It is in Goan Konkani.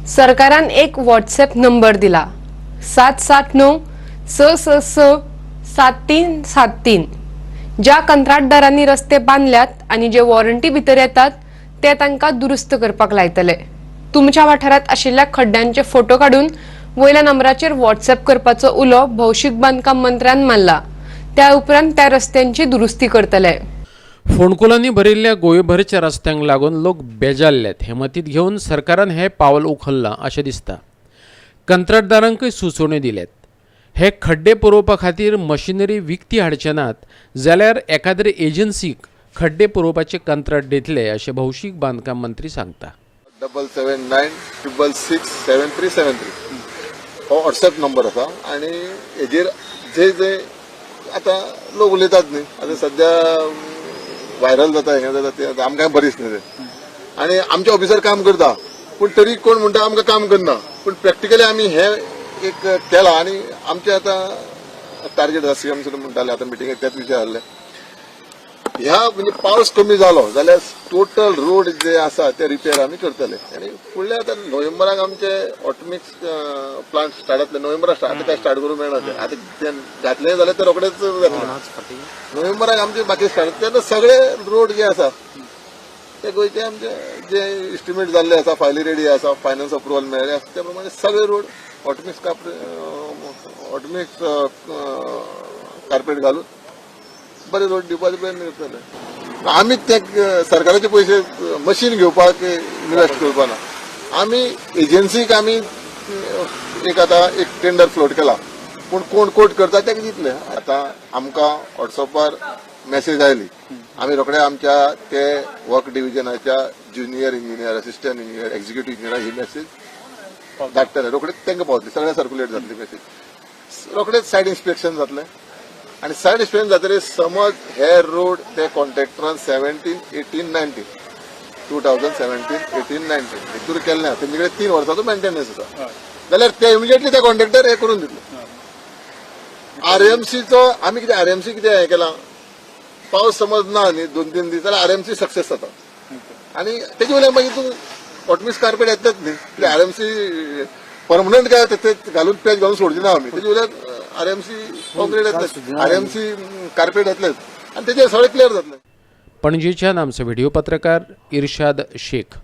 सरकारान एक व्हॉट्सएप नंबर दिला, 779 666 7373. ज्या कंत्राटदारांनी रस्ते बांदल्यात आनी जे वॉरंटी भितर येतात ते तांकां दुरुस्त करपाक लायतले. तुमच्या वाठारांत आशिल्ल्या खड्ड्यांचे फोटो काडून वयल्या नंबराचेर व्हॉट्सएप करपाचो उलो भौशीक बांदकाम मंत्र्यान मारला. त्या उपरांत त्या रस्त्यांची दुरुस्ती करतले. फोंडकुलांनी भरिल्ल्या गोंयभरच्या रस्त्यांक लागून लोक बेजारल्यात हें मतींत घेवन सरकारान हें पावल उखल्लां अशें दिसता. कंत्राटदारांकय सुचोवण्यो दिल्यात. हे खड्डे पुरोवपा खातीर मशिनरी विकती हाडचे नात जाल्यार एकाद्रे एजन्सीक खड्डे पुरोवपाचें कंत्राट दितले अशें भौशीक बांदकाम मंत्री सांगता. 7796667373 हो व्हॉट्सएप नंबर आसा आनी हेजेर जे जे आतां लोक उलयतात न्ही, आतां सद्या व्हायरल जाता, हें जाता, तें जाता, आमकां बरें दिसना तें. आनी आमचे ऑफिसर काम करता, पूण तरी कोण म्हणटा आमकां काम करना. पूण प्रॅक्टिकली आमी हें एक केलां आनी आमचें आतां टार्गेट आसा. सीएम सुद्दां म्हणटाले, आतां मिटिंगेक तेच विशय आहले. ह्या म्हणजे पावस कमी जालो जाल्यार टोटल रोड जे आसा ते रिपेर आमी करतले. आनी फुडल्या आतां नोव्हेंबराक आमचे हॉटमिक्स प्लांट स्टार्ट जातले. नोव्हेंबराक स्टार्ट, आतां काय स्टार्ट करूंक मेळना ते. आतां ते जातले जाल्यार ते रोखडेच जातले. नोव्हेंबराक आमचे बाकी स्टार्ट, तेन्ना सगळे रोड जे आसा ते गोंयचे आमचे जे इस्टिमेट जाल्ले आसा, फायली रेडी आसा, फायनान्स अप्रुवल मेळ्ळें आसा, त्या प्रमाणे सगळे road hot mix carpet घालून बरे रोड दिवपाचो प्रयत्न करतले आमी. ते सरकाराचे पयशे मशीन घेवपाक इन्वेस्ट करपाना. आमी एजन्सीक आमी एक आतां एक टेंडर फ्लोट केला, पूण कोण कोट करता तेका दितले. आतां आमकां व्हॉट्सअपार मेसेज आयली, आमी रोखडे आमच्या ते वर्क डिविजनाच्या junior engineer, assistant engineer, executive engineer ही मेसेज धाडटले. रोखडेच तांकां पावतली, सगळ्या सर्क्युलेट जातली मेसेज. रोखडेच सायट इन्स्पेक्शन जातलें आनी सायट इन्स्पेक्शन जातकीर समज हे रोड ते कॉन्ट्रॅक्टरान 17, 18, 19, 2017, 18, 19 हितूर केल्ले ना, तेंचे कडेन 3 वर्साचो मेंटेनन्स आसा जाल्यार ते इमिजिएटली ते कॉन्ट्रॅक्टर हे करून दितले. आरएमसीचो आमी कितें, आरएमसी कितें हें केलां, पावस समज ना न्ही 2-3 दीस जाल्यार आरएमसी सक्सेस जाता आनी तेजे वयल्यान मागीर तूं हॉटमिक्स कार्पेट येतलेच न्ही. कित्याक आरएमसी परमनंट काय ते घालून पॅच घालून सोडची ना आमी. तेजे वयल्यान आरएमसी कॉन्क्रीट येतलेच, आरएमसी कार्पेट येतलेच आनी तेजेर सगळें क्लियर जातलें. पणजेच्यान आमचो व्हिडिओ पत्रकार इर्शाद शेख.